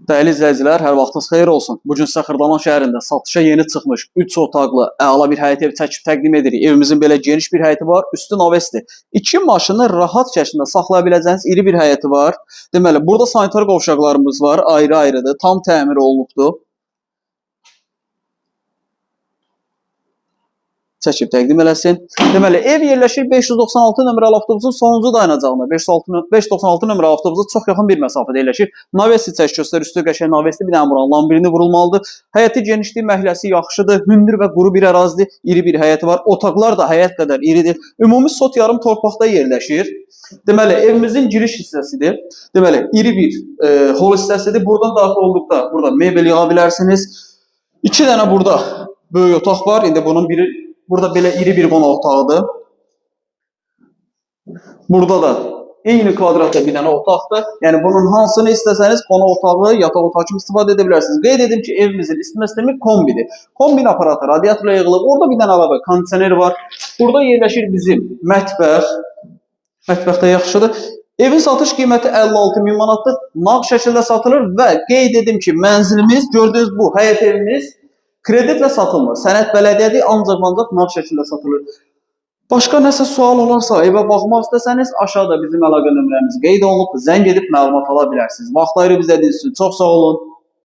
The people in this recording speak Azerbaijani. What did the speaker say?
Dəyərli izləyicilər, hər vaxtınız xeyir olsun. Bu gün sizə Xırdalan şəhərində satışa yeni çıxmış 3 otaqlı əla bir həyət ev çəkib təqdim edirik. Evimizin belə geniş bir həyəti var, üstü navesdir. İki maşını rahat şəkildə saxlaya biləcəyiniz iri bir həyəti var. Deməli, burada sanitar qovşaqlarımız var, ayrı-ayrıdır, tam təmir olunubdur. Çəkib təqdim eləsin. Deməli, ev yerləşir 596 nömrəli avtobusun sonuncu dayanacağında. 596 nömrəli avtobusa çox yaxın bir məsafədə yerləşir. Navesi çək göstər, üstü qəşəng navesli bir dənə buranın lambirini vurulmalıdır. Həyəti genişlik, məhəlləsi yaxşıdır. Hündür və quru bir ərazidir. İri bir həyəti var. Otaqlar da həyət qədər iridir. Ümumi sot yarım torpaqda yerləşir. Deməli, evimizin giriş hissəsidir. Deməli, iri bir hol hissəsidir. Buradan daxil olduqda burada mebel yığa bilərsiniz. İki dənə burada böyük otaq var. İndi bunun biri burada belə iri bir qonaq otağıdır. Burada da eyni kvadratda bir dənə otaqdır. Yəni bunun hansını istəsəniz qonaq otağı, yataq otağı kimi istifadə edə bilərsiniz. Qeyd edim ki, evimizin isitmə sistemi kombidir. Kombin aparatı radiatorla yığılıb. Orada bir dənə əlavə kondisioner var. Burada yerləşir bizim mətbəx. Mətbəx də yaxşıdır. Evin satış qiyməti 56 min manatdır. Nağd şəkildə satılır və qeyd edim ki, mənzilimiz, gördüyünüz bu həyət evimiz kreditlə satılmır. Sənəd bələdiyyədir, ancaq nağd şəkildə satılır. Başqa nəsə sual olarsa, evə baxmaq istəsəniz, aşağıda bizim əlaqə nömrəmiz qeyd olunub, zəng edib məlumat ala bilərsiniz. Vaxt ayırıb izlədiyiniz üçün çox sağ olun.